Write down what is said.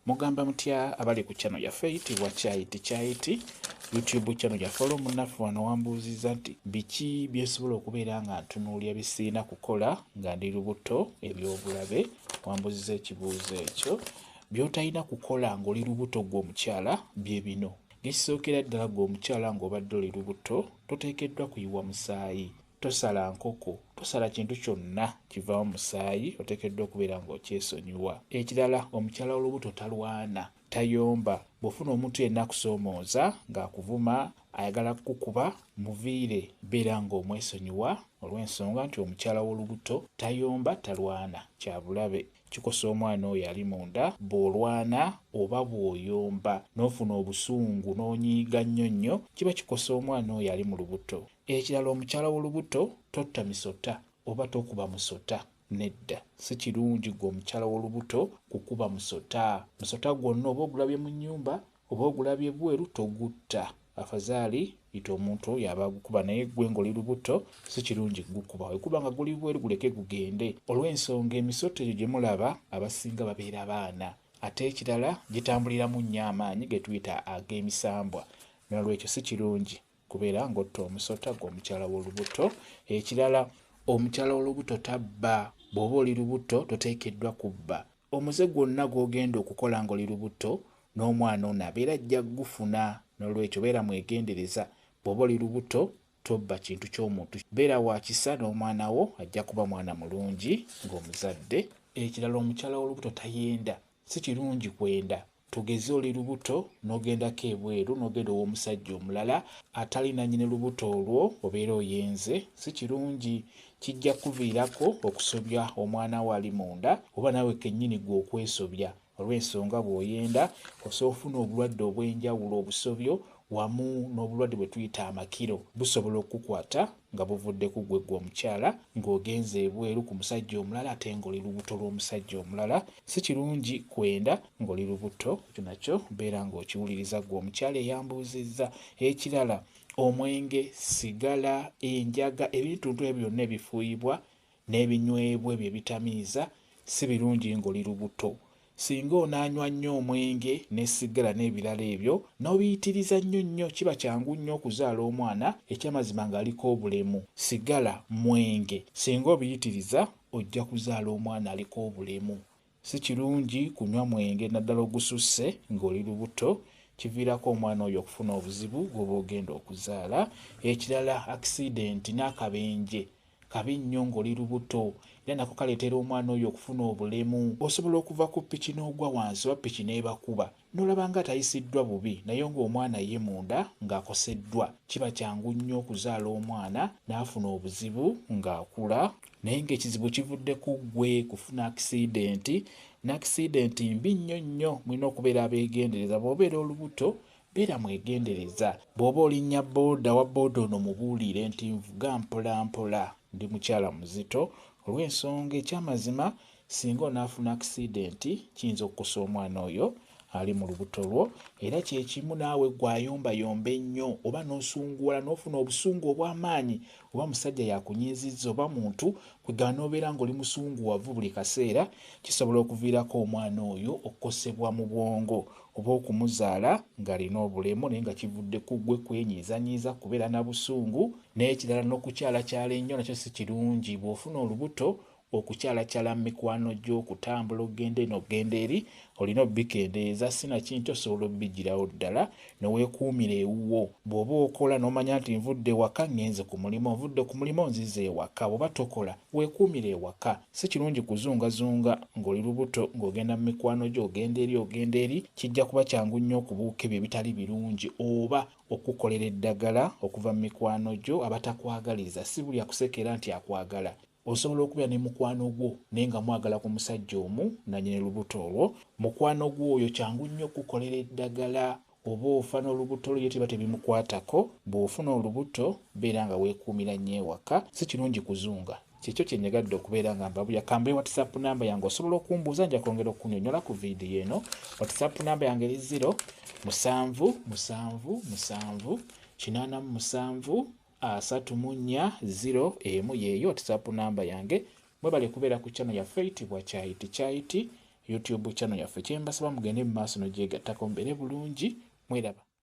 Mugamba mutya abali ku channel yaffe eyitibwa Kyayiti Kyayiti YouTube channel yaffe. Olwo munnaffe wano wambuuzizza nti biki byensobola okubeera nga ntunuulira bisiina kukola nga ndi lubuto eby'obulabe. Wambuuzizza ekibuuzo ekyo. By'otalina kukola ng'oli lubuto ggwe omukyala bye bino. Ng'ekisookera ddala ggwe omukyala ng'obadde oli lubuto toteekeddwa kuyiwa musaayi. Tosala nkoko, tosala kintu kyonna kivaamu musaayi, oteekeddwa okubeera ng'okyesonyiwa. Ekirala omukyala w'olubuto talwana, tayomba. Bw'ofuna omuntu yenna akusoomooza ng'akuvuma, ayagala kukukuba, muviire, beera ng'omwesonyiwa olw'ensonga nti omukyala w'olubuto tayomba, talwana, kya bulabe. Kikosa omwana oyo ali munda bw'olwana oba bw'oyomba n'ofuna obusungu n'onyiiga nnyo nnyo, kiba kikosa omwana oyo ali mu lubuto. Ekirala omukyala w'olubuto totta misota oba tokuba musota, nedda si kirungi ggwe omukyala w'olubuto kukuba musota. Musota gwonna oba ogulabye mu nnyumba oba ogulabye bweru togutta. Afazaali yita omuntu oyo aba agukuba, naye ggwe ng'oli lubuto si kirungi kugukuba. Bwe guba nga guli bweru guleke gugende, olw'ensonga emisota egyo gye mulaba abasinga babeera baana. Ate ekirala gitambuliramu nnyo amaanyi ge tuyita ag'emisambwa, noolwekyo si kirungi kubeera ng'otta omusota ggwe omukyala w'olubuto. Ekirala omukyala w'olubuto tabba. Bw'oba oli lubuto toteekeddwa kubba. Omuze gwonna gw'ogenda okukola ng'oli lubuto n'omwana ono abeera ajja kugufuna, noolwekyo beera mwegendereza. Bw'oba oli lubuto tobba kintu ky'omuntu, beera wa kisa n'omwana wo ajja kuba mwana mulungi ng'omuzadde. Ekirala omukyala w'olubuto tayenda, si kirungi kwenda. Tugeze oli lubuto n'ogendako ebweru n'ogenda ow'omusajja omulala atali nannyini lubuto olwo, obeera oyenze, si kirungi. Kijja kuviirako okusobya omwana wo ali munda oba naawe kennyini ggwe okwesobya, olw'ensonga bw'oyenda osobola okufuna obulwadde obw'enjawulo, obusobyo wamu n'obulwadde bwe tuyita amakiro busobola okukukwata nga buvudde ku ggwe ggwe omukyala ng'ogenze ebweru ku musajja omulala ate ng'oli lubuto lw'omusajja omulala. Si kirungi kwenda ng'oli lubuto, ekyo nakyo beera ng'okiwuliriza ggwe omukyala eyambuuzizza. Ekirala omwenge, sigala, enjaga, ebintuntu ebyo byonna ebifuuyibwa n'ebinywebwa ebyo ebitamiiza si birungi ng'oli lubuto. Singa onaanywa nnyo omwenge ne sigala n'ebirala ebyo n'obiyitiriza nnyo nnyo, kiba kyangu nnyo okuzaala omwana ekyamazima ng'aliko obulemu. Sigala, mwenge, singa obiyitiriza ojja kuzaala omwana aliko obulemu. Si kirungi kunywa mwenge naddala ogususse ng'oli lubuto, kiviirako omwana oyo okufuna obuzibu gw'oba ogenda okuzaala. Ekirala akisidenti n'akabenje kabi nnyo ng'oli lubuto, era nako kaleetera omwana oyo okufuna obulemu. Osobola okuva ku ppiki n'ogwa wansi oba ppiki n'ebakuba n'olaba nga tayisiddwa bubi, naye ng'omwana ye munda ng'akoseddwa. Kiba kyangu nnyo okuzaala omwana n'afuna obuzibu ng'akula, naye ng'ekizibu kivudde ku ggwe kufuna akisidenti. N'akisidenti mbi nnyo nnyo, mulina okubeera abeegendereza. Bw'obeera olubuto beera mwegendereza. Bw'oba olinnya booda, wa booda ono mubuulire nti nvuga mpola mpola, ndi mukyala muzito, olw'ensonga ekyamazima singa onaafuna akisidenti kiyinza okukosa omwana oyo ali mu lubuto lwo. Era kye kimu naawe ggwe ayombayomba ennyo oba n'osunguwala n'ofuna obusungu obw'amaanyi, oba musajja yakunyiizizza oba muntu, kwegamba n'obeera ng'oli musunguwavu buli kaseera, kisobola okuviirako omwana oyo okukosebwa mu bwongo oba okumuzaala ng'alina obulemu, naye nga kivudde ku ggwe kwenyiizanyiiza, kubeera na busungu. N'ekirala n'okukyalakyala ennyo nakyo si kirungi. Bw'ofuna olubuto okukyalakyala mu mikwano gyo, okutambula okugenda eno okugenda eri, olina obbikendeeza, sinakindi osobola obbigirawo ddala ne weekuumira ewuwo. Bw'oba okola n'omanya nti nvudde ewaka ngenze ku mulimu, nvudde ku mulimu nzize ewaka, bw'oba tokola weekuumire ewaka. Si kirungi kuzungazunga ng'oli lubuto ng'ogenda mu mikwano gyo, ogenda eri ogenda eri, kijja kuba kyangu nnyo okubuuka ebyo ebitali birungi oba okukukolera eddagala okuva mu mikwano gyo abatakwagaliza. Si buli akusekera nti akwagala. Osobola okubeera ne mukwano gwo naye nga mwagala ku musajja omu nannyini lubuto olwo. Mukwano gwo oyo kyangu nnyo okukukolera eddagala, oba ofa n'olubuto lwo ye tiba tebimukwatako. Bw'ofuna olubuto beera nga weekuumira nnyo ewaka, si kirungi kuzunga. Kyekyo kye njagadde okubeera nga mbabuya. Kambe WhatsApp namba yange osobola okumbuuza, nja kwongera okunnyonnyola ku vidiyo eno. WhatsApp namba yange eri 0 7 7 7 87 34 0 1, yeeyo WhatsApp namba yange. Mwebale kubeera ku channel yaffe eyitibwa Kyayiti Kyayiti. YouTube channel yaffe. Kyembasaba mugende mu maaso nogyegattako, mbeere bulungi, mweraba.